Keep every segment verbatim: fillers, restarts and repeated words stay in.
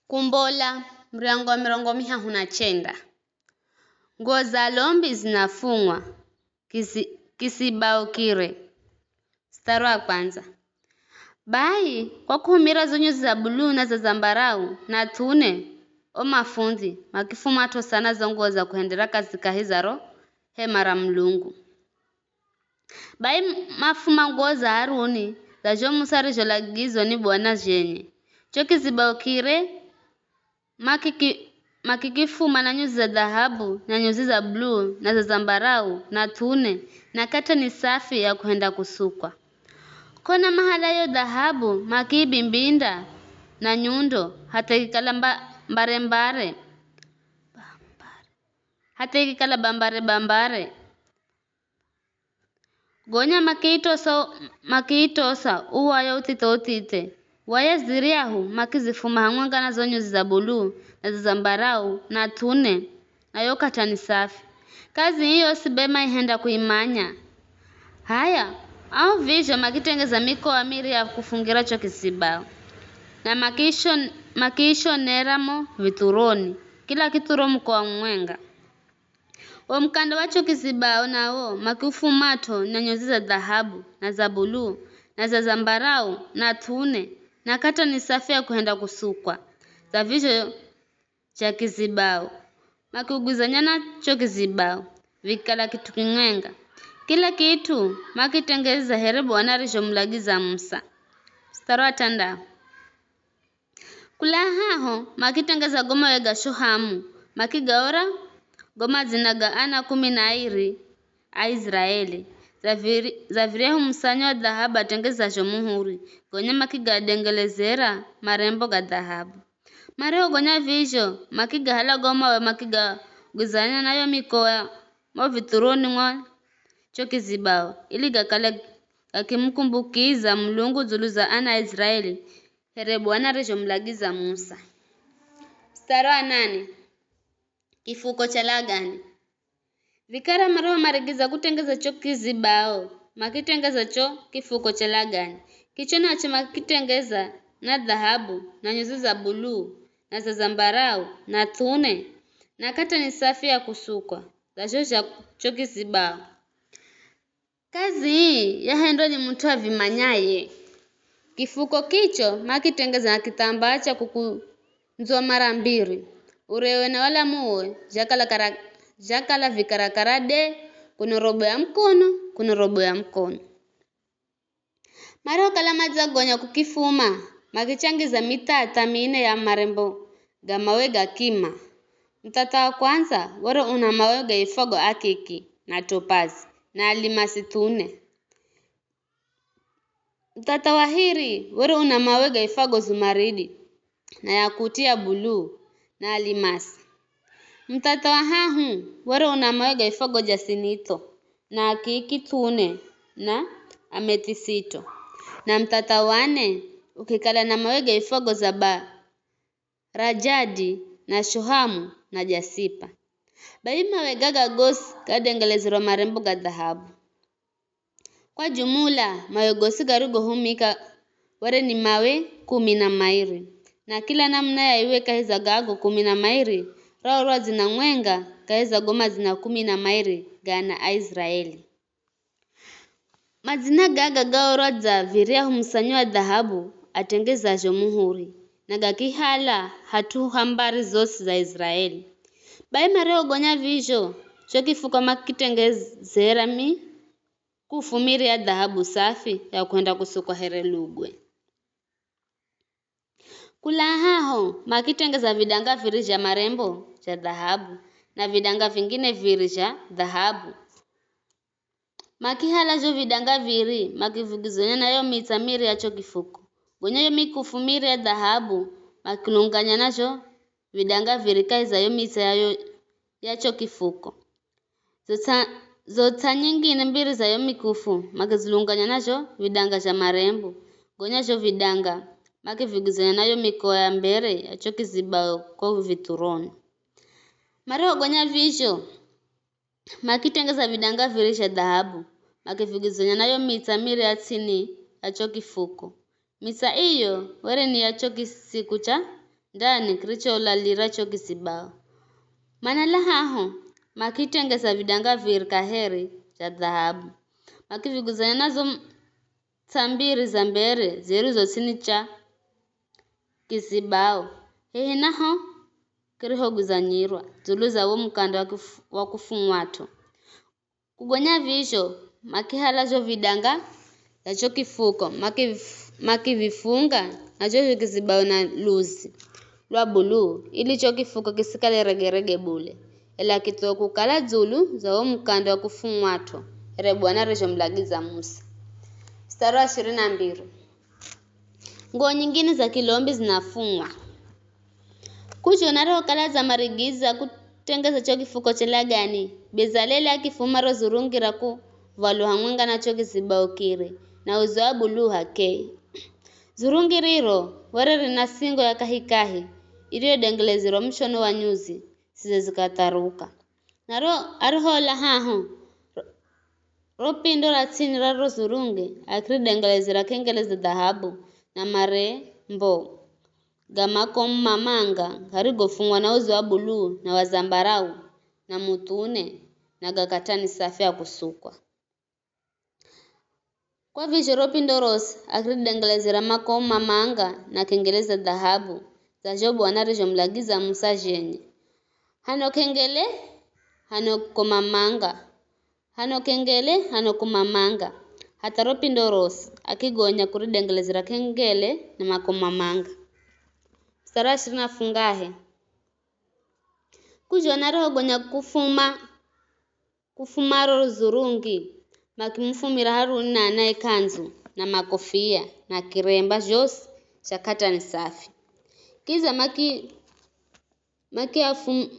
Kumbola, muryango wa mirongo mihahu na chenda. Nguo za lombi zinafungwa, kisi-, kisibao kire. Mstari wa kwanza. Bai, kwa kuhumira zo nyuzi za buluu na za zambarau na thune, o mafundzi makifumat'o sana zo nguo za kuhendera kazi kahi za ro hema ra Mulungu. Bai mafuma nguo za Haruni, za zho Musa arizholagizwa ni Bwana zhenye. Cho kizibao kire, makiki-, makikifuma na nyuzi za dhahabu, na nyuzi za buluu, na za zambarau, na thune, na katani safi ya kuhenda kusukwa. Kona mahala yo dhahabu makiibimbinda na nyundo, hata ikikala mba-, mbare-mbare, hata ikikala bambare-bambare. Gonya makiitosa, makiitosa uwaya uthithe-uthithe. Waya ziryahu makizifuma hamwenga na zo nyuzi za buluu, na za zambarau, na thune, na yo katani safi. Kazi ii yosi be maihenda kuimanya. Haya, ao vizho makitengeza mikowa miri ya kufungira cho kizibao, na makiishon-, makiishonera mo vithuroni, kila kithuro mukowa mumwenga. Wo mukanda wa cho kizibao nawo makiufumat'o na nyuzi za dhahabu, na za buluu, na za zambarau, na thune, na katani safi ya kuhenda kusukwa, za vizho zha kizibao. Makiugwizanya na cho kizibao, vikikala kit'u kimwenga. Kila kit'u makitengeza here Bwana arizhomulagiza Musa. Mstari wa tandatu. Kula haho, makitengeza go mawe ga shohamu, makigaora go madzina ga ana kumi na airi a Aiziraeli, dza viri-, dza viryahu musanyo wa dhahabu atengezazho muhuri, gonya makigadengelezera marembo ga dhahabu. Marihogonya vizho, makigahala go mawe makigagwizanya na yo mikowa mo vithuroni mwa cho kizibao, ili gakale gakimukumbukiza Mulungu dzulu za ana a Aiziraeli, here Bwana arizhomulagiza Musa. Mstari wa nane. Kifuko cha lagani. Vikara marihomarigiza kutengeza cho kizibao, makitengeza cho kifuko cha lagani. Kicho nacho makitengeza na dhahabu, na nyuzi za buluu, na za zambarau, na thune, na katani safi ya kusukwa, za zho zha cho kizibao. Kazi ii yahendwa ni mut'u avimanyaye. Kifuko kicho makitengeza na kithambaa cha kukundzwa mara mbiri, urewe na walamuwe zhakala kara-, zhakala vikarakara de, kuno robo ya mukono, kuno robo ya mukono. Marihokala madzagonya kukifuma, makichangiza mithatha mine ya marembo ga mawe ga kima. Muthatha wa kwandza were una mawe gaifwago akiki na topazi na alimasi thune. Muthatha wa hiri were una mawe gaifwago zumaridi na yakuti ya buluu na alimasi. Muthatha wa hahu were una mawe gaifwago jasinitho na akiki thune na amethisisto. Na muthatha wa ne ukikala na mawe gaifwago zaba rajadi na shohamu na jasipa. Bai mawe gaga gosi gadengelezerwa marembo ga dhahabu. Kwa jumula, mawe gosi garigohumika were ni mawe kumi na mairi, na kila namuna ya iwe kahi za gago kumi na mairi raorwa dzina mwenga kahi za go madzina kumi na mairi ga ana a Aiziraeli. Madzina gaga gaorwa dza viryahu musanyo wa dhahabu atengezazho muhuri, na gakihala hat'u ha mbari zosi za Iziraeli. Bai marihogonya vizho, cho kifuko makitengezera mikufu miri ya dhahabu safi ya kuhenda kusukwa here lugwe. Kula haho, makitengeza vidanga viri zha marembo zha dhahabu, na vidanga vingine viri zha dhahabu. Makihala zho vidanga viri, makivugizanya na yo mitsa miri ya cho kifuko. Gonya yo mikufu miri ya dhahabu, makilunganya na zho vidanga viri kahi za yo mitsa ya yo, ya cho kifuko. Zo tsa, zo tsa nyingine mbiri za yo mikufu, makizilunganya na zho vidanga zha marembo. Gonya zho vidanga, makivigizanya na yo mikoya ya mbere ya cho kizibao ko vithuroni. Marihogonya vizho, makitengeza vidanga viri zha dhahabu, makivigizanya na yo mitsa miri ya ts'ini ya cho kifuko. Mitsa iyo were ni ya cho kisiku cha ndani kiricholalira cho kizibao. Manala haho, makitengeza vidanga viri kaheri zha dhahabu, makiviguzanya nazo m-, ts'a mbiri za mbere zirizo ts'ini cha kizibao, hehi naho kirihoguzanyirwa dzulu za wo mukanda wa kifu-, wa kufungwat'o. Kugonya vizho, makihala zho vidanga zha cho kifuko, makivif-, makivifunga nazho zho kizibao na luzi lwa buluu, ili cho kifuko kisikale regerege bule, ela kithoo kukala dzulu za wo mukanda wa kufungwat'o, here Bwana arizhomulagiza Musa. Mstari wa ishirini na mbiri. Nguo nyingine za kilombi zinafungwa. K'uzhona arihokala adzamarigiza kutengeza cho kifuko cha lagani, Bezaleli akifuma ro zurungi ra kuvwalwa hamwenga na cho kizibao kiri na uzi wa buluu h'akeye. Zurungi riro were rina singo ya kahikahi iriyodengelezerwa mushono wa nyuzi, size zikatharuka. Na ro arihola haho, ro, ro pindo ra ts'ini ra ro zurungi akiridengelezera k'engele za dhahabu na marembo ga makomamanga garigofungwa na uzi wa buluu na wa zambarau na muthune na ga katani safi ya kusukwa. Kwa vizho ro pindo rosi akiridengelezera makomamanga na k'engele za dhahabu za zho Bwana arizhomulagiza Musa zhenye. Hano k'engele, hano komamanga, hano k'engele, hano komamanga, hatha ro pindo rosi akigonya kuridengelezera k'engele na makomamanga. Mstari wa ishirini na fungahe. K'uzhona arihogonya kufuma, kufuma ro zurungi, makimufumira Haruni na anae k'andzu na makofia na kiremba zhosi zha katani safi. Kidza maki-, makiafum-,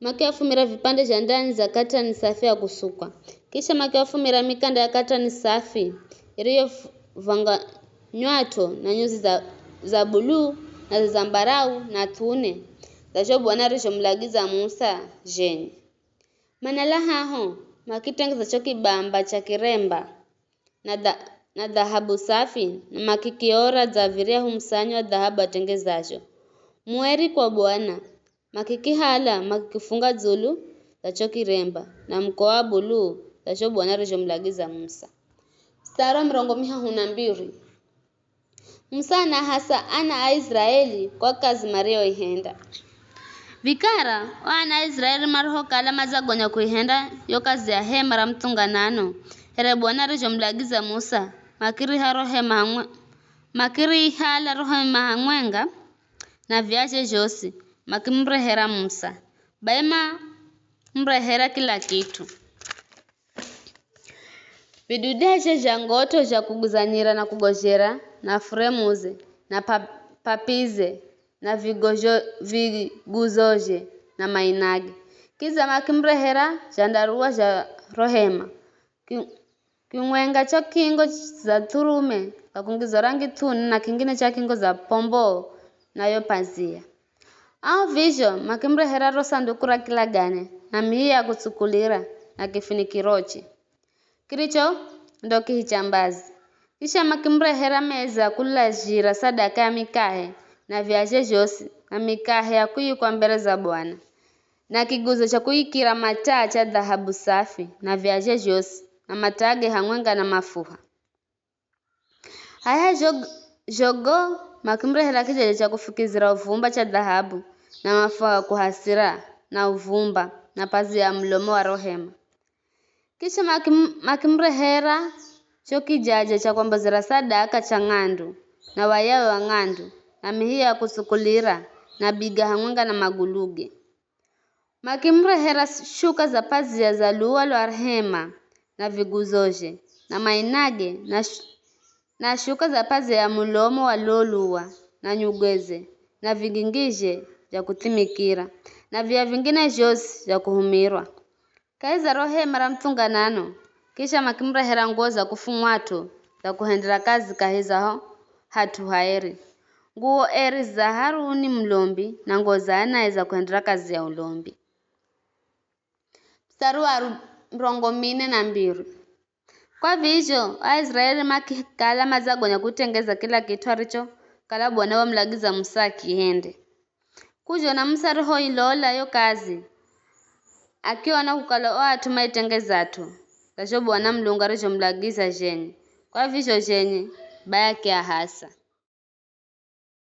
makiafumira vipande zha ndani za katani safi ya kusukwa. Kisha makiafumira mikanda ya katani safi iriyovwanganywat'o na nyuzi za, za buluu na za zambarau na thune, za zho Bwana arizhomulagiza Musa zhenye. Manala haho, makitengeza cho kibamba cha kiremba na dha-, na dhahabu safi, na makikiora dza viryahu musanyo wa dhahabu atengezazho. Mueri kwa Bwana, makikihala, makikifunga dzulu dza cho kiremba, na mukoa wa buluu, dza zho Bwana arizhomulagiza Musa. Mstari wa mirongo mihahu na mbiri. Musa anahasa ana a Israeli kwa kazi mariyoihenda. Vikara, o ana a Israeli marihokala madzagonya kuihenda yo kazi ya hema ra muthunganano, here Bwana arizhomulagiza Musa, makiriha ro hema hamwe-, makiriihala ro hema hamwenga na viazhe zhosi, makimurehera Musa. Bai mamurehera kila kit'u. Vidudezhe zha ngot'o zha kuguzanyira na kugozhera, na furemuze, na pa-, papize, na vigozho-, viguzozhe, na mainage. Kidza makimurehera zhandarua zha ro hema, ki-, kimwenga cha kingo za thurume za kungiza rangi th'une, na kingine cha kingo za pomboo na yo pazia. Ao vizho makimurehera ro sanduku ra kilagane, na mihi ya kutsukulira, na kifunikiroche, kiricho ndo kihi cha mbazi. Kisha makimurehera meza ya kulazhira sadaka ya mikahe, na viazhe zhosi, na mikahe ya kuikwa mbere za Bwana, na kiguzo cha kuikira mataa cha dhahabu safi, na viazhe zhosi, na matage hamwenga na mafuha. H'aya zho-, zhogo makimurehera kijaja cha kufukizira uvumba cha dhahabu, na mafuha ga kuhasira, na uvumba, na pazia ya mulomo wa ro hema. Kisha makim-, makimurehera cho kijaja cha kwambozera sadaka cha ng'andu, na wayawe wa ng'andu, na mihi ya kutsukulira, na biga hamwenga na maguluge. Makimurehera shuka za pazia za luwa lwa hema, na viguzozhe, na mainage, na sh-, na shuka za pazia ya mulomo wa lo luwa, na nyugweze, na vigingizhe zha kuthimikira, na via vingine zhosi zha kuhumirwa. Kahi za ro hema ra muthunganano, kisha makimurehera nguwo za kufungwat'o za kuhendera kazi kahi za ho hat'u haeri, nguwo eri za Haruni mulombi, na nguwo za anae za kuhendera kazi ya ulombi. Mstari wa ru-, mirongo mine na mbiri. Kwa vizho, Aiziraeli makikala madzagonya kutengeza kila kit'u aricho kala Bwana wamulagiza Musa akihende. K'uzhona Musa arihoilola yo kazi, akiona kukala o at'u maitengezat'o, dza zho Bwana Mulungu arizhomulagiza zhenye. Kwa vizho zhenye, bai akiahasa.